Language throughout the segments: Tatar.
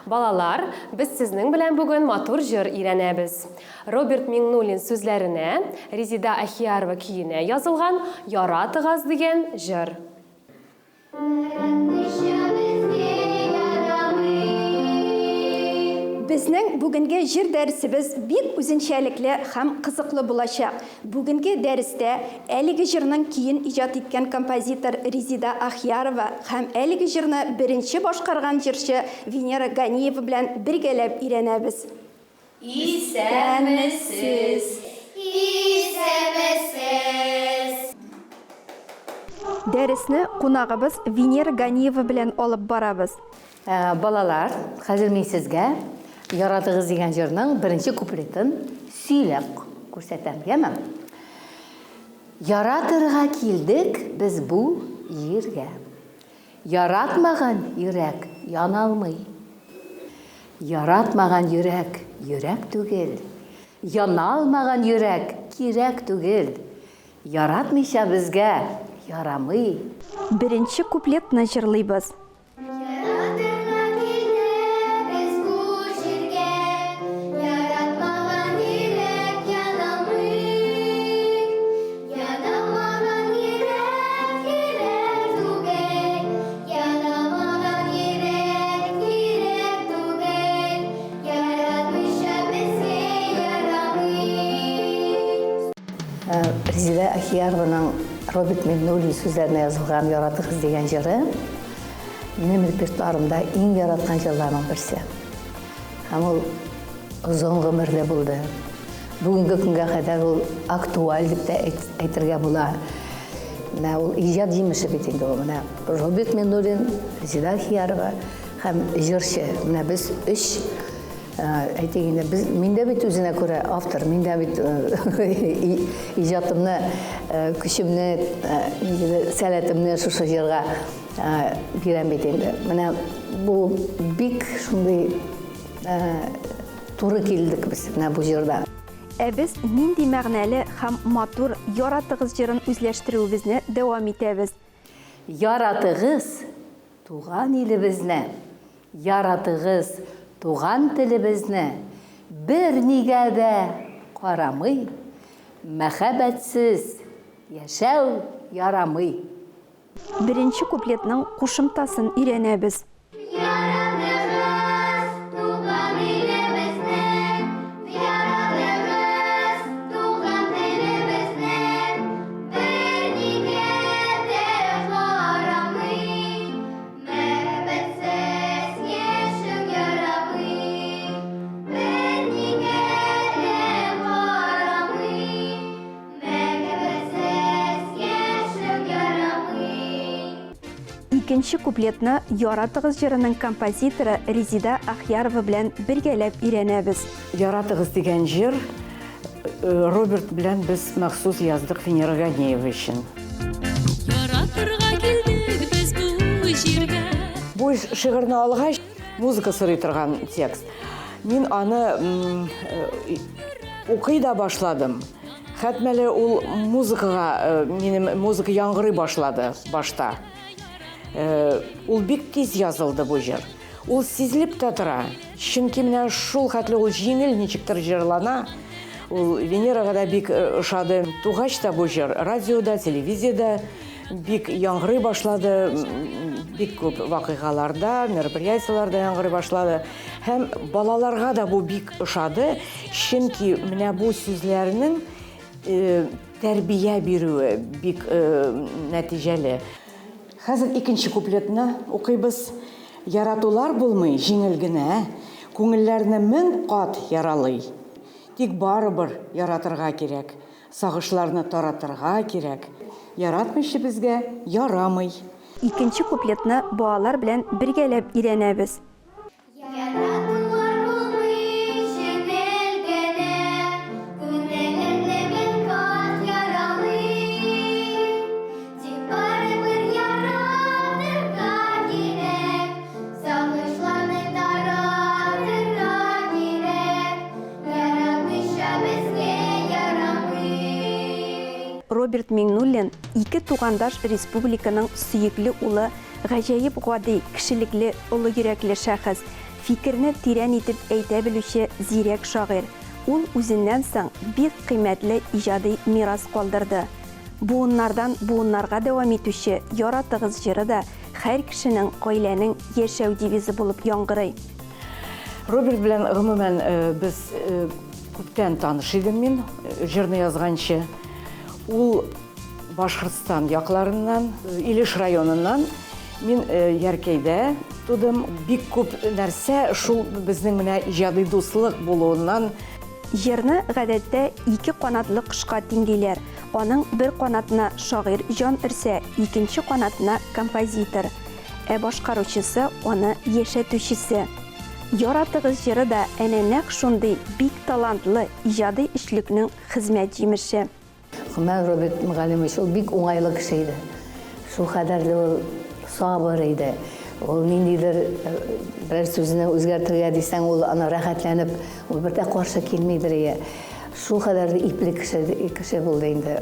Балалар, без сезнең белән бүген матур җыр өйрәнәбез. Роберт Миңнуллин сүзләренә, Резеда Ахиярова көенә язылган Яратыгаз дигән җыр. Безнең бүгенге җыр дәресебез бик үзенчәлекле һәм кызыклы булачак. Бүгенге дәрестә әлеге җырның көен иҗат иткән композитор Резеда Ахиярова һәм әлеге җырны беренче башкарган җырчы Венера Ганиева белән бергәләп өйрәнәбез. Исәнмесез! Исәнмесез! Дәресне кунагыбыз Венера Ганиева белән алып барабыз. Балалар, хәзер мин сезгә Яратыгыз дигән җырның беренче куплетын сөйләп күрсәтәм, яме? Яратырга килдек без бу җиргә. Яратмаган йөрәк яналмый. Яратмаган йөрәк, йөрәк түгел. Яналмаган йөрәк кирәк түгел. Яратмыйча безгә ярамый. Беренче куплетны җырлыйбыз. Яратырга килдек без бу җиргә, Яратмаган йөрәк яналмый. Яналмаган йөрәк йөрәк түгел, Яналмаган йөрәк йөрәк түгел, Яратмыйча безгә ярамый. Резеда Ахиярованың Роберт Миңнуллин сүзләренә язылган Яратыгыз дигән җыры минем репертуарымда иң яраткан җырларның берсе. Һәм ул озын гомерле булды. Бүгенге көнгә кадәр ул актуаль дип тә әйтергә була. Менә ул иҗат җимеше бит инде ул. Менә Роберт Миңнуллин, Резеда Ахиярова һәм җырчы. Менә без өч Әйтик инде, без, мин дә бит үзенә күрә автор, мин дә бит иҗатымны, көчемне, сәләтемне шушы җырга бирәм бит инде. Менә бу бик шундый туры килдек без менә бу җырда. Ә без нинди мәгънәле һәм матур Яратыгыз җырын үзләштерүебезне дәвам итәбез. Яратыгыз туган илебезне, Яратыгыз туган телебезне, Бернигә дә карамый, Мәхәббәтсез яшәү ярамый. Беренче куплетның кушымтасын өйрәнәбез. Яратыгыз туган илебезне, Яратыгыз туган телебезне, Бернигә дә карамый, Мәхәббәтсез яшәү ярамый, Бернигә дә карамый. Мәхәббәтсез яшәү ярамый. Икенче куплетны Яратыгыз җырының композиторы Резеда Ахьярова белән бергәләп өйрәнәбез. Яратыгыз дигән җыр Роберт белән без махсус яздык Венера Ганеева өчен. Яратырга килдек без бу җиргә. Бу шигырьне алгач, музыка сорый торган текст. Мин аны укый да башладым. Хәтмәле ул музыкага, минем музыка яңгырый башлады башта. Ул бик тиз язылды бу җыр. Ул сизелеп тә тора. Чөнки менә шул хәтле ул җиңел ничектер җырлана. Ул Венерага да бик э, ошады. Тугач та бу җыр радиода, телевизиядә бик яңгырый башлады. Бик күп вакыйгаларда, мероприятиеләрдә яңгырый башлады. Һәм балаларга да бу бик ошады. Чөнки менә бу сүзләрнең э, тәрбия бирүе бик э, нәтиҗәле. Хәзер икенче куплетны укыйбыз. Яратулар булмый җиңел генә, Күңелләрне мең кат яралый. Тик барыбер яратырга кирәк, Сагышларны таратырга кирәк. Яратмыйча безгә ярамый. Икенче куплетны балалар белән бергәләп өйрәнәбез. Яратулар булмый җиңел генә, Күңелеңне мең кат яралый. Тик барыбер яратырга кирәк, Сагышларны таратырга кирәк, Яратмыйча безгә ярамый. Роберт Миңнуллин, ике тугандаш республиканың сөекле улы Гаҗәеп гади, кешелекле, олы йөрәкле шәхес. Фикерне тирән итеп әйтә белүче зирәк шагыйрь. Ул үзеннән соң бик кыйммәтле иҗади мирас калдырды. Буыннардан буыннарга дәвам итүче Яратыгыз җыры да һәр кешенең, гаиләнең яшәү девизы булып яңгырый. Роберт белән, гомумән, без күптән таныш идем мин, җырны язганчы. Ул Башкортстан якларыннан, Илеш районыннан. Мин Яркәйдә тудым. Бик күп нәрсә шул безнең менә иҗади дуслык булуыннан. Җырны, гадәттә, ике канатлы кошка тиңлиләр. Аның бер канатына шагыйрь җан өрсә, икенче канатына, композитор. Ә башкаручысы, аны яшәтүчесе. Яратыгыз җыры да әнә нәкъ шундый бик талантлы, иҗади өчлекнең хезмәт җимеше. Гомәр Роберт Мөгаллимович ул бик уңайлы кеше иде. Шул кадәрле ул сабыр иде. Ул ниндидер э, берәр сүзне үзгәртергә дисәң, ул аны рәхәтләнеп, ул бер дә каршы килмидер ие. Шул кадәрле ипле кеше, кеше булды инде.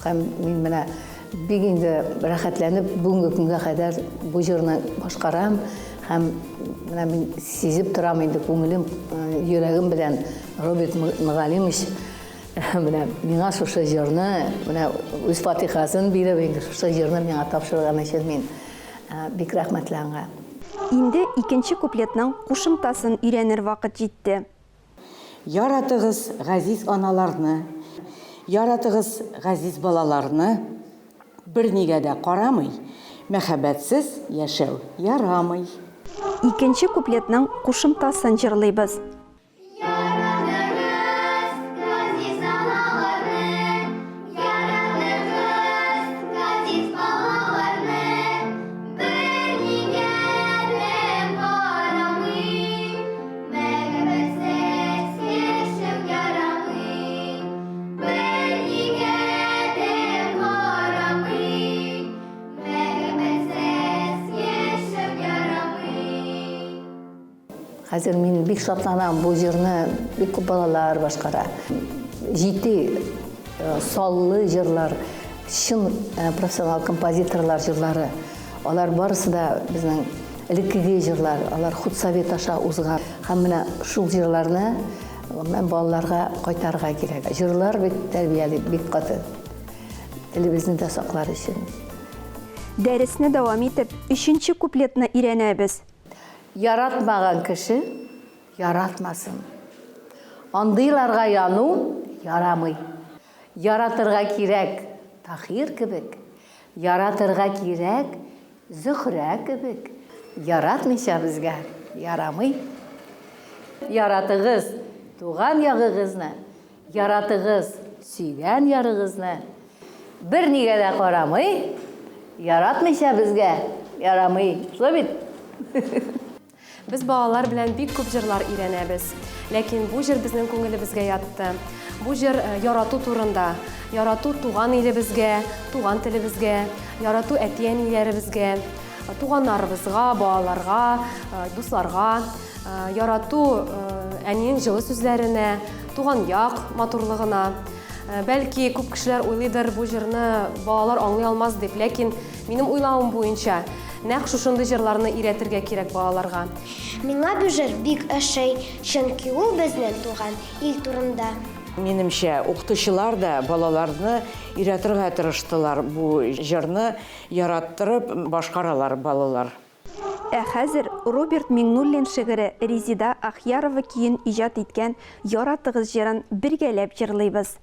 Һәм мин менә бик инде рәхәтләнеп бүгенге көнгә кадәр бу җырны башкарам һәм менә мин сизеп торам инде күңелем, э, йөрәгем белән Роберт Мөгаллимович Менә миңа шушы җырны, менә үз фатихасын биреп, инде шушы җырны миңа тапшырган өчен мин бик рәхмәтле аңа. Инде икенче куплетның кушымтасын өйрәнер вакыт җитте. Яратыгыз газиз аналарны, Яратыгыз газиз балаларны. Бернигә дә карамый, Мәхәббәтсез яшәү ярамый. Икенче куплетның кушымтасын җырлыйбыз. Яратыгыз газиз аналарны, Яратыгыз газиз балаларны, Бернигә дә карамый, Мәхәббәтсез яшәү ярамый. Бернигә дә карамый, Мәхәббәтсез яшәү ярамый. Хәзер мин бик шатланам, бу җырны бик күп балалар башкара. Җитди, э, саллы җырлар, чын э, профессионал композиторлар җырлары. Алар барысы да безнең элеккеге җырлар, алар худсовет аша узган. Һәм менә шул җырларны гомумән балаларга кайтарырга кирәк. Җырлар бит тәрбияли бик каты. Телебезне дә саклар өчен. Дәресне дәвам итеп, өченче куплетны өйрәнәбез. Яратмаган кеше яратмасын. Андыйларга яну ярамый. Яратырга кирәк Таһир кебек, яратырга кирәк Зөһрә кебек. Яратмыйча безгә ярамый. Яратыгыз туган ягыгызны, Яратыгыз сөйгән ярыгызны. Бернигә дә карамый, яратмыйча безгә ярамый. Шулай бит? Без балалар белән бик күп җырлар өйрәнәбез. Ләкин бу җыр безнең күңелебезгә ятты. Бу җыр э, ярату турында. Ярату туган илебезгә, туган телебезгә, ярату әти-әниләребезгә, туганнарыбызга, балаларга, э, дусларга. Ярату әнинең җылы сүзләренә, туган як матурлыгына. Бәлки күп кешеләр уйлыйдыр, бу җырны балалар аңлый алмас дип, ләкин минем уйлавым буенча, нәкъ шушындый җырларны өйрәтергә кирәк балаларга. Миңа бу җыр бик ошый, чөнки ул безнең туган ил турында. Минемчә, укытучылар да балаларны өйрәтергә тырыштылар бу җырны яраттырып башкаралар балалар. Ә хәзер Роберт Миңнуллин шигыре Резеда Ахьярова көен иҗат иткән Яратыгыз җырын бергәләп җырлыйбыз.